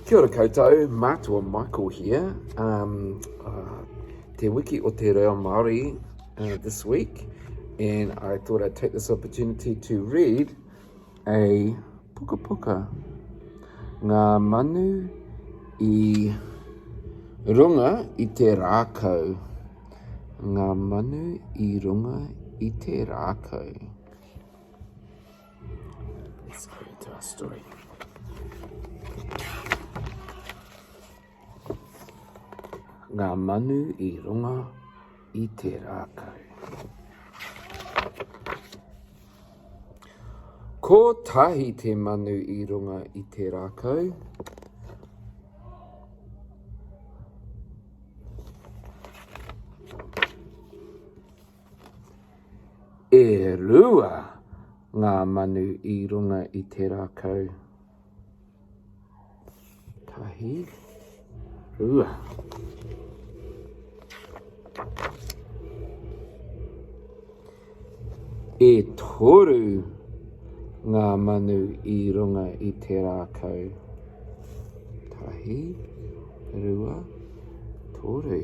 Kia ora koutou, Matua Michael here. Um, uh, te wiki o te reo Māori uh, this week, and I thought I'd take this opportunity to read a pukapuka. Ngā manu i runga i te rākau. Ngā manu i runga i te rākau. Let's go into our story. Ngā manu i runga i te rākau. Kotahi te manu i runga i te rākau. E rua ngā manu i runga i te rākau. Tahi, rua. E toru ngā manu i runga i te rākau. Tahi, rua, toru.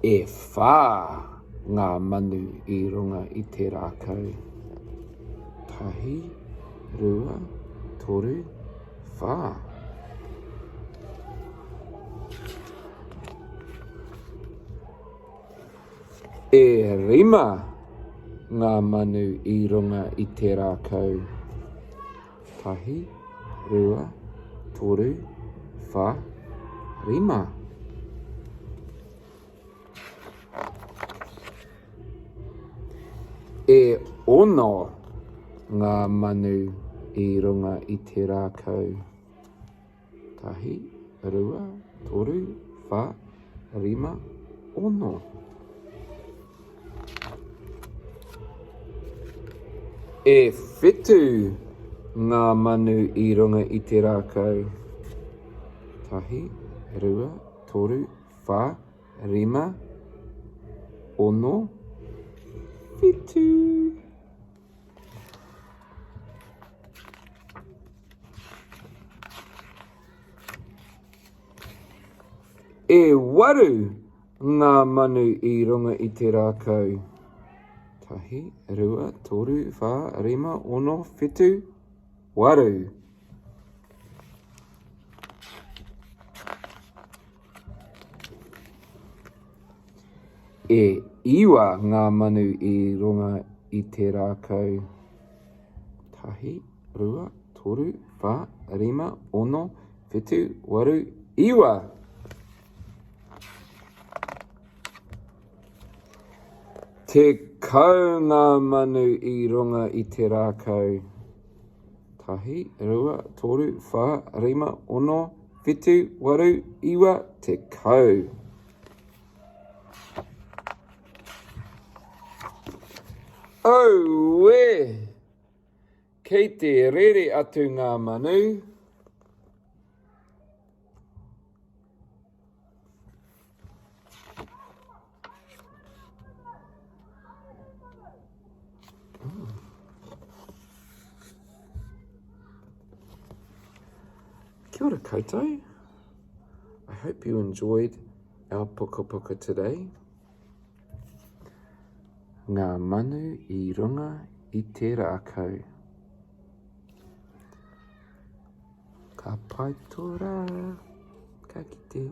E whā ngā manu i runga i te rākau. Tahi, rua, toru, whā. E rima ngā manu i runga i te rākau. Tahi, rua, toru, wha, rima. E ono ngā manu i runga i te rākau. Tahi, rua, toru, wha, rima, ono. E whitu ngā manu i runga i te rākau. Tahi, rua, toru, wha, rima, ono, whitu. E waru ngā manu i runga i te rākau. Tahi, rua, toru, whā, rima, ono, whitu, waru. E iwa ngā manu i runga i te rākau. Tahi, rua, toru, whā, rima, ono, whitu, waru, iwa! Tekau ngā manu i runga i te rākau. Tahi, rua, toru, whā, rima, ono, whitu, waru, iwa, tekau. Auē! Kei te rere atu ngā manu. Kia ora koutou. I hope you enjoyed our pukapuka today. Ngā manu i runga i te rākau. Ka pai tō rā. Ka kite.